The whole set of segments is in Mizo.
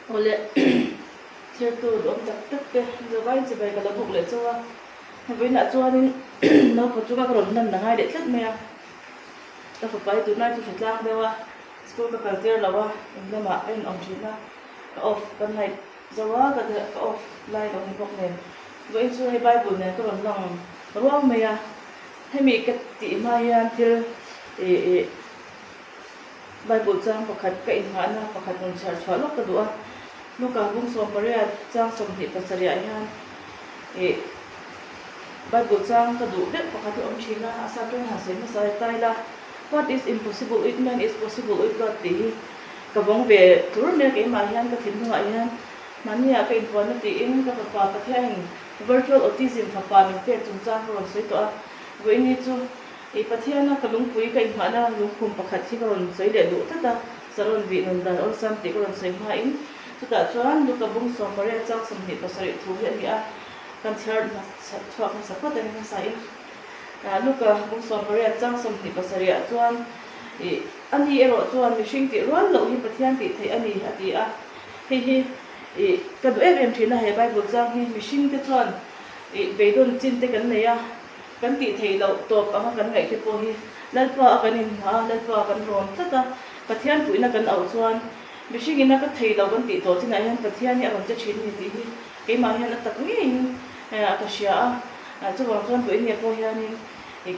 Awle thirtu duhawm tak tak te zavaiin chibai ka lo buk leh chauh a, vawiinah chuanin naupang chunga ka rawn hman la ngai leh tlat mai a, ka fapa hi tunlai chu hre tlang deuh a, school ka kal tir lo a, in lamah ka inawm thin a, ka off ka night zo a, ka ka off lai lo ni bawk nen, vawiin chu hei bible nen ka rawn lang ruang mai a, hemi ka tih hma hian thil ih ih. Bible chang pakhat ka inngahna pakhat rawn chhiar chhuah lawk ka duh a, Luka bung 80 chang 27 ah hian ih Bible chang ka duh deuh pakhat hi awm thin a, a sap tawng han sawi hmasa e taila What is impossible with man is possible with God tih hi ka vawng ve tlur mai a keimah hian ka thinlungah hian mahniah ka inpuanna tiin ka fapa Pathianin virtual autism fapa min pek chungchang ka rawn sawi tawh a, vawiini chu I Pathiana ka lungpui ka inhmahna lungkhum pakhat hi ka rawn sawi leh duh tlat a, Saron vih nun dan awlsam tih ka rawn sawi hmain chutah chuan Luka bung 80 chang 27 thu hi a ni a, kan chhiar chhuak hmasa phawt a ni hmasain. Luka bung 80 chang 27 ah chuan i ani erawh chuan mihring tih rual loh hi Pathian tih theih a ni a ti a, hei hi i ka duh em em thin a he Bible chang hi mihring te chuan i beidawn chin te kan nei a, Kan tih theih loh tawp anga kan ngaih te pawh hi Lalpa a kan inhma a, Lalpa a kan rawn tlat a, Pathian puihna kan auh chuan mihring ina ka thei lo kan tih tawh chinah hian Pathian hi a rawn che thin a ni tih hi keimah hian a tak ngeiin ka hria a, chuvang chuan puihnia pawh hianin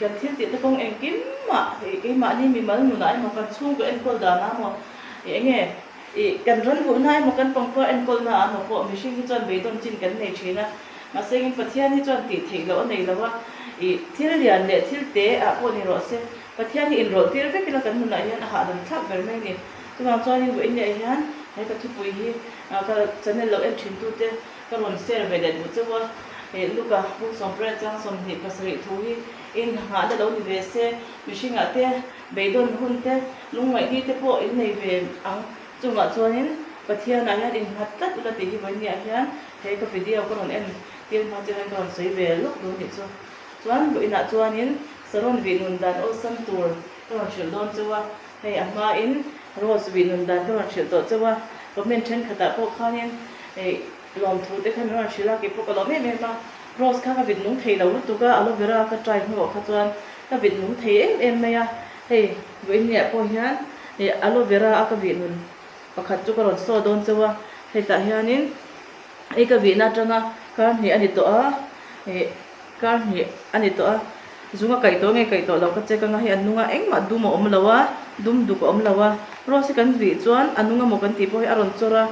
kan thil tih te kawng engkim mah keimahni mimal nunah emaw kan chhungkaw enkawl danah emaw enge kan ran luhna emaw kan pangpar enkawlna ah emaw pawh mihring hi chuan beidawn chin kan nei thin a. Mahse in Pathian hi chuan tih theih loh a nei lo a, ih thil lian leh thil te ah pawh ni rawh se, Pathian hi inrawlh tir vek ila kan nunah hian a hahdam thlak ber mai a ni. Chuvang chuan in vawiin leh hian he ka thupui hi ka channel lo en thin tute ka rawn share ve leh duh chauh a, ih Luka buk 18 chang 27 thu hi in nghahna lo ni ve se, mihringah te beidawn hun te lungngaihni te pawh in nei ve ang. Chungah chuanin Pathianah hian innghat tlat ula tih hi vawinia hian he ka video ka rawn en tir hma chu hian ka rawn sawi ve lawk duh anih chu. Chuan vawiinah chuanin Saron vih nun dan awlsam tur ka rawn hrilh dawn cheu a, hei a hmain Rose vih nun dan ka rawn hrilh tawh cheu a, comment thenkhatah pawh khanin hei lawmthu te kha min rawn hrilh a, keipawh ka lawm em em a, Rose kha ka vit nung thei lo lutuk a, aloe vera ka try hnuah kha chuan ka vit nung thei em em mai a, hei vawiinniah pawh hian Hei aloe vera a ka vih nun pakhat chu ka rawn saw dawn chauh a, hetah hianin hei ka vihna atanga kar hnih a ni tawh a, ih kar hnih a ni tawh a, zung a kaih tawh nge kaih tawh loh ka check anga hei a nunga engmah dum a awm lo a, dum duk a awm lo a, rose hi kan vih chuan a nung amaw kan tih pawh hi a rawn chawr a,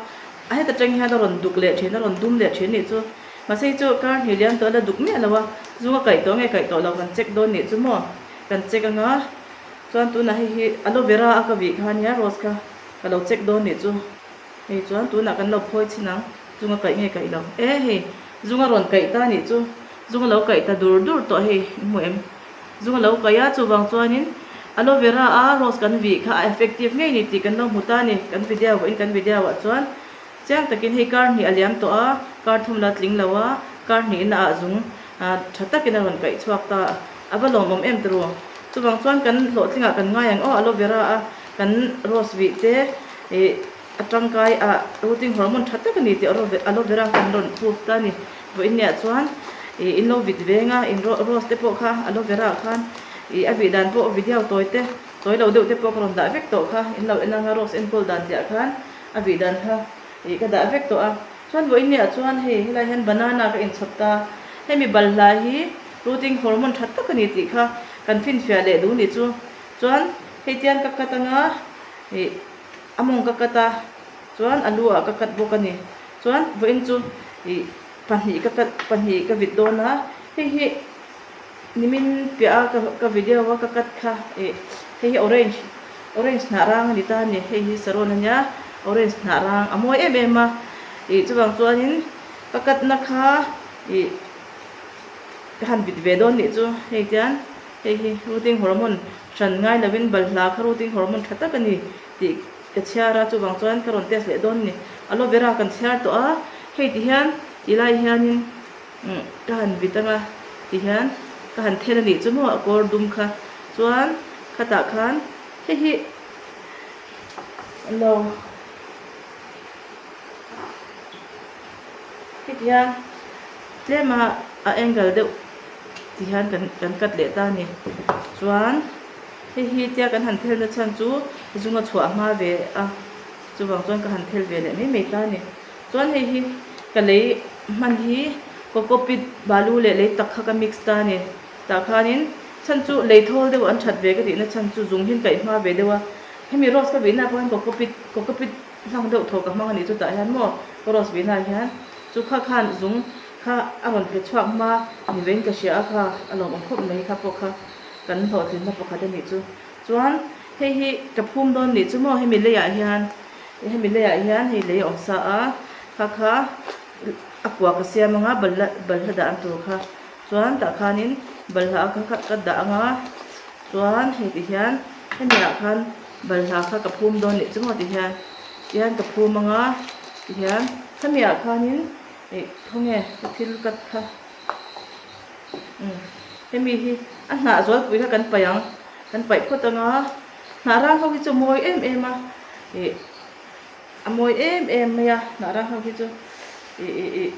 a heta tang hian a rawn duk leh thin a rawn dum leh thin nih chu, mahse hei chu kar hnih liam tawh a la duk miah lo a, zung a kaih tawh nge kaih tawh loh kan check dawn nih chu maw kan check anga. Chuan tunah hei hi aloe vera a ka vih kha ania rose kha ka lo check dawn nih chu hei chuan tunah kan lo phawi chhin ang zunga kaih nge kaih lo e hei zunga rawn kaih ta nih chu zunga lo kaih ta dur dur tawh hei i hmu em zunga lo kaih a chuvang chuanin aloe vera a rose kan vih kha a effective ngei ni tih kan lo hmu ta a ni kan video vawiin kan video ah chuan chiang takin hei kar hnih a liam tawh a kar thum la tling lo a kar hnihna ah zung tha takin a rawn kaih chhuak ta a va lawmawm em turu. Chuvang chuan kan hlawhtlingah kan ngai ang aw aloe vera a kan rose vih te ih a tangkai ah rooting hormone tha tak a ni tih aloe vera kan rawn proof ta a ni. Vawiin niah chuan ih in lo vit veng a in rose te pawh kha aloe vera ah khan ih a vih dan pawh video tawi te tawi lo deuh te pawh ka rawn dah vek tawh kha in lo en anga rose enkawl dan tih ah khan a vih dan kha ih ka dah vek tawh a. Chuan vawiin niah chuan hei helai hian banana ka inchhawp ta hemi balhla hi Rooting hormone tha tak a ni tih kha kan finfiah leh duh nih chu. Chuan hei tian ka cut anga ih a mawng ka cut a, chuan a lu ah ka cut bawk a ni. Chuan vawiin chu ih pahnih ka cut pahnih ka vit dawn a, hei hi nimin piah a ka ka video a ka cut kha ih hei hi orange orange hnah rang a ni ta a ni, hei hi saron a nia orange hnah rang a mawi em em a ih chuvang chuanin ka cut na kha ih. Ka han vit ve dawn nih chu hei tian hei hi rooting hormone hran ngai lovin balhla kha rooting hormone tha tak a ni tih ka chhiar a chuvang chuan ka rawn test leh dawn a ni. Aloe vera kan chhiar tawh a hei ti hian ti lai hianin ka han vit anga ti hian ka han then a nih chu maw a kawr dum kha chuan khatah khan hei hi lo. Tihian tlema a angle deuh tihian kan kan cut leh ta a ni. Chuan hei hi tia kan han thelna chhan chu zunga chhuah hma ve a, chuvang chuan ka han thel ve leh mai mai ta a ni. Chuan hei hi ka lei hman hi cocopeat balu leh lei tak kha ka mix ta a ni. Tah khanin chhan chu lei thawl deuh an that ve ka tihna chhan chu zung hian kaih hma ve deuh a, hemi rose ka vihna pawh hian cocopeat cocopeat hlang deuh thaw ka hmang a nih chu tah hian maw ka rose vihna ah hian chu kha khan zung kha a rawn pe chhuak hma ni vein ka hria a kha a lawmawm khawp mai kha pawh kha kan hlawhtlinna pakhat a nih chu. Chuan hei hi ka phum dawn nih chu maw hemi leiah hian hemi leiah hian hei lei a awm sa a kha kha a kua ka siam anga balhla balhla dah an tur kha. Chuan tah khanin balhla kha ka dah ang a, chuan hei ti hian hemi ah khan balhla kha ka phum dawn nih chu maw ti hian tihian ka phum ang a ti hian hemi ah khanin ih khawnge ka thil cut kha umm hemi hi a hnah zualpui kha kan paih ang kan paih phawt ang a hnah rang ho hi chu a mawi em em a ih a mawi em em mai a hnah rang ho hi chu ih ih ih.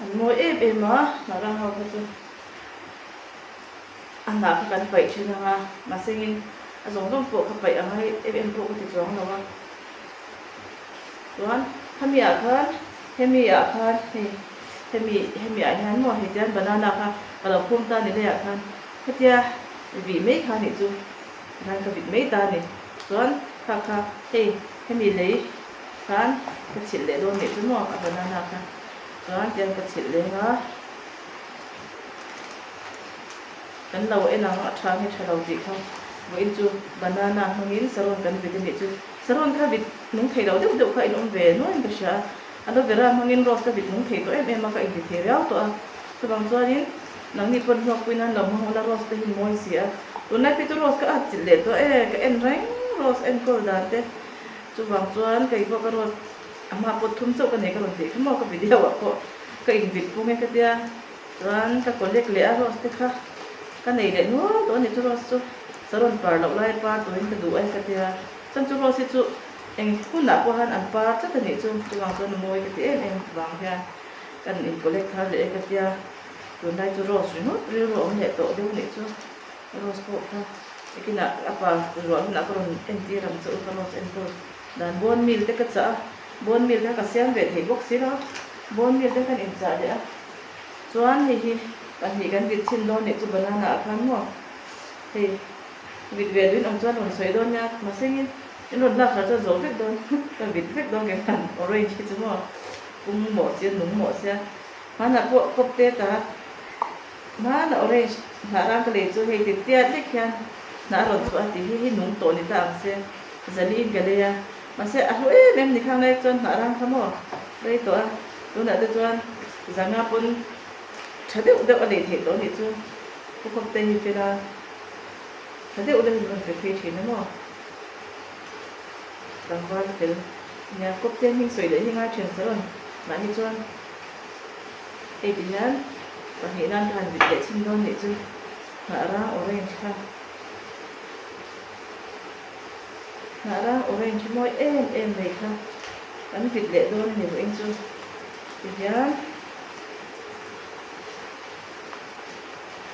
An mawi em em a, hnah rang ho kha chu a hnah kha kan paih thin ang a, mahsengin a zawng zawng pawh kha paih ang a hei em em pawh ka ti chuang lo a. Chuan khami ah khan hemi ah khan hei hemi hemi ah hian maw hei tian banana kha ka lo phum ta ni laiah khan hetia vih mai kha nih chu tikhan ka vit mai ta a ni. Chuan kha kha hei hemi lei khan ka chhilh leh dawn nih chu maw a banana kha chuan tian ka chhilh leng a kan lo en ang a tha nge tha lo tih kha vawiin chu banana hmangin saron kan vit a nih chu. Saron kha vit nung thei lo deuh deuh kha in awm ve nuain ka hria a, aloe vera hmangin rose ka vit nung thei tawh em em a, ka inti thei riau tawh a. Chuvang chuanin nangni pawn hluakpui nan lo hmang ula rose te hi mawi si a, tunlai phei chu rose ka at chilh leh tawh e, ka en reng rose enkawl dan te. Chuvang chuan kei pawh ka rose a hma pawt thum chauh ka nei ka rawn tih kha maw ka video ah pawh ka invit pung e ka tia. Chuan ka collect leh a rose te kha ka nei leh nual tawh a ni chu rose chu saron par loh lai par turin ka duh e ka tia. Chuan chu rose hi chu eng hunah pawh han an par tlat a nih chu chuvang chuan a mawi ka ti em em vang hian kan in collect thar leh e ka tia. Tunlai chu rose ringawt rilru a awm leh tawh deuh a nih chu rose pawh kha ekinah a pa ruah hunah ka rawn entir ang che u ka rose enkawl dan bone meal te ka chah a bone meal kha ka siam ve thei bawk si lo bone meal te kan inchah leh a. Chuan hei hi pahnih kan vit chhin dawn nih chu banana ah khan maw hei vit ve duin awm chuan rawn sawi dawn nia mahsengin in rawn lak har chuan zo vek dawn ka vit vek dawn ke khan orange hi chu maw pum mawh sia nung mawh sia hmanah pawh kawp te ta hmana orange hnah rang ka lei chu hei ti tiat lek hian hnah a rawn chhuah a tih hi hi nung tawh ni ta ang se zali in ka lei a mahse a hlu em em ni khang lai chuan hnah rang kha maw rei tawh a. Tunah te chuan zanga pawn tha deuh deuh a neih theih tawh anih chu Pu Khawpte hi fela tha deuh deuh in rawn pe phei thin a maw? Tlangval fel nia Kawpte hming sawi leh hi ngai thian sa rawn mahni chuan hei ti hian pahnih nan ka han vit leh chhin dawn nih chu hnah rang orange kha hnah rang orange mawi em em mai kha. Kan vit leh dawn a ni vawiin chu tihian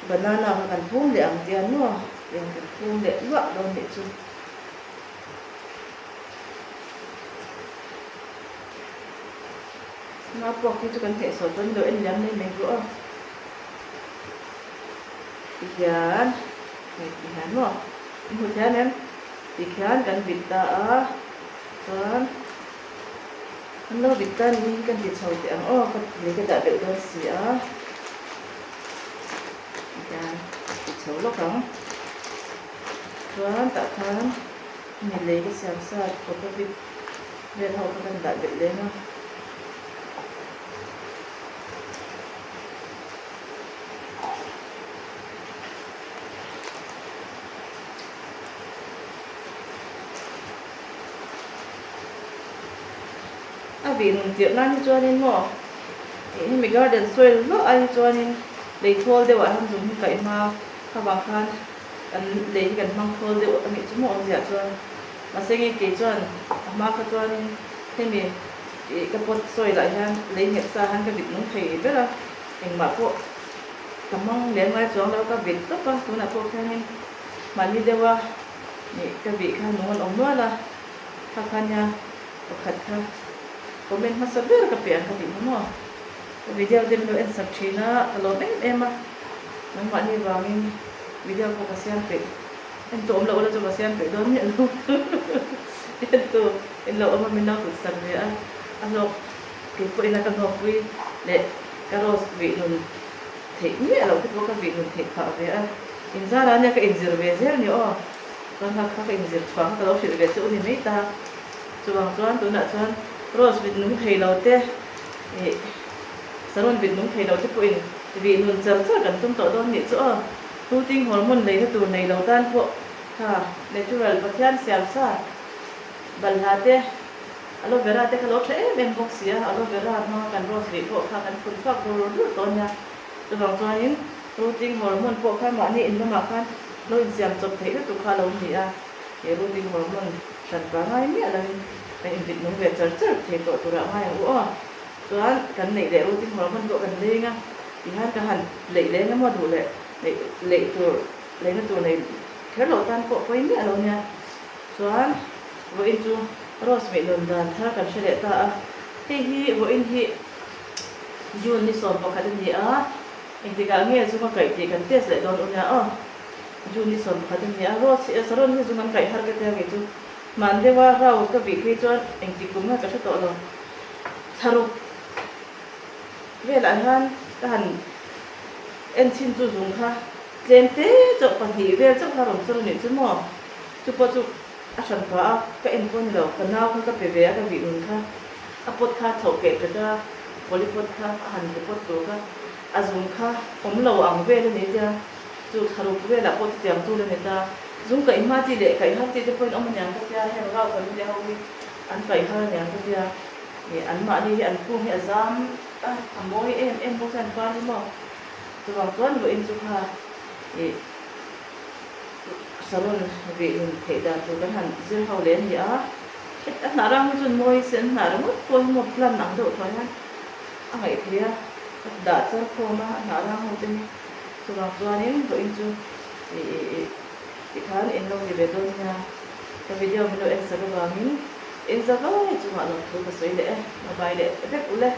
banana kha kan phum leh ang tia maw tiang kan phum leh luah dawn nih chu. Nga puak hi chu kan hneh sawt dawn lo en liam mai mai rawh a tihian hei tihian maw in hmu thiam em tikhian kan vit ta a. Chuan an lo vit ta ni kan ti chho teh ang aw ka lei ka dah belh dawn si a tikhian ti chho lawk ang chuan tah khan hemi lei ka siam sa cocopeat vel ho kha kan dah belh leng a. A vih nun tirh nan hi chuanin maw Hemi garden soil hlauh ai hi chuanin lei thawl deuhah hian zung hi kaih hma kha vang khan kan lei hi kan hmang thawl deuh a nih chu maw awmzia chuan. Mahse nge kei chuan a hma kha chuanin hemi ih ka pot soil ah hian lei nghet sa hian ka vit nung thei ber a, engmah pawh ka hmang lem ngai chuang lo ka vit tawp a, tunah pawh khianin mahni deuha ih ka vih kha nung an awm nual a, kha kha nia pakhat kha. Comment hmasa ber ka pe ang ka tih hnu maw? Ka video te min lo en sak thin a, ka lawm em em a, nangmahni vangin video pawh ka siam peih, en tu awm loh ula chu ka siam peih dawn miah lo en tu in lo awm a min lo tut sak ve a, a hlawk kei pawhin a ka hlawkpui leh ka rose vih nun theih miah loh te pawh ka vih nun theih phah ve a, inzar ah nia ka inzir ve zel ni aw, chuan kha kha ka inzir chhuah kha ka lo hrilh ve che u ni mai ta. Chuvang chuan tunah chuan rose vit nung thei lo te ih saron vit nung thei lo te pawhin vih nun char char kan tum tawh dawn nih chu aw. Rooting hormone leina tur nei lo tan pawh kha natural Pathian siam sa balhla te aloe vera te kha lo tha em em bawk si a, aloe vera hmanga kan rose vih pawh kha kan phun chhuak dur dur tawh nia. Chuvang chuanin rooting hormone pawh kha mahni in lamah khan lo insiam chawp theih lutuk kha a lo ni a. He rooting hormone hran pa ngai miah lovin kan invit nung ve char char thei tawh turah ngai ang u aw. Chuan kan neih leh rooting hormone pawh kan leng a, tihian ka han leih leng emaw duh leh neih leih tur leihna tur nei kher loh tan pawh pawi miah lo nia. Chuan vawiin chu rose mih nun dan thar kan hre leh ta a, hei hi vawiin hi June ni 11 a ni a, engtikah nge zunga kaih tih kan test leh dawn u nia aw. June ni 11 a ni a, Rose hi Saron hi zung an kaih har ka tia kei chu hman deuh a, Rau ka vih phei chuan engtik kum nge ka hre tawh lo. Thlaruk velah hian ka han en chhin chu zung kha tlem te chauh pahnih vel chauh kha rawn chawr a nih chu maw? Chu pawh chu a hran pah a, ka en pawh a ni lo, ka nau kha ka pe ve a ka vih nun kha a pot kha a chhoh keh pek a, polypot kha a han repot tur kha a zung kha awm lo ang vel a ni tia. Chu thlaruk velah pawh chutiang tur a ni ta. Zung kaih hma chi leh kaih har chi te pawhin awm aniang ka tia, heng rau family ho hi an kaih har aniang ka tia. Ih anmahni hi an kung hi a zam a, a mawi em em bawk hian par hi maw. Chuvang chuan vawiin chu kha ih saron vih nun theih dan tur kan han zir ho leh a ni a. A hnah rang hi chuan mawi se an hnah ringawt pawh hi maw plan ang deuh thuai hian a ngaih theih a, a dah char khawm a, a hnah rang ho te hi. Chuvang chuanin vawiin chu ih ih ih tikhan in lo ti ve dawn nia, ka video min lo en sak avangin in za vai chungah lawmthu ka sawi leh e, mobile leh vek u le.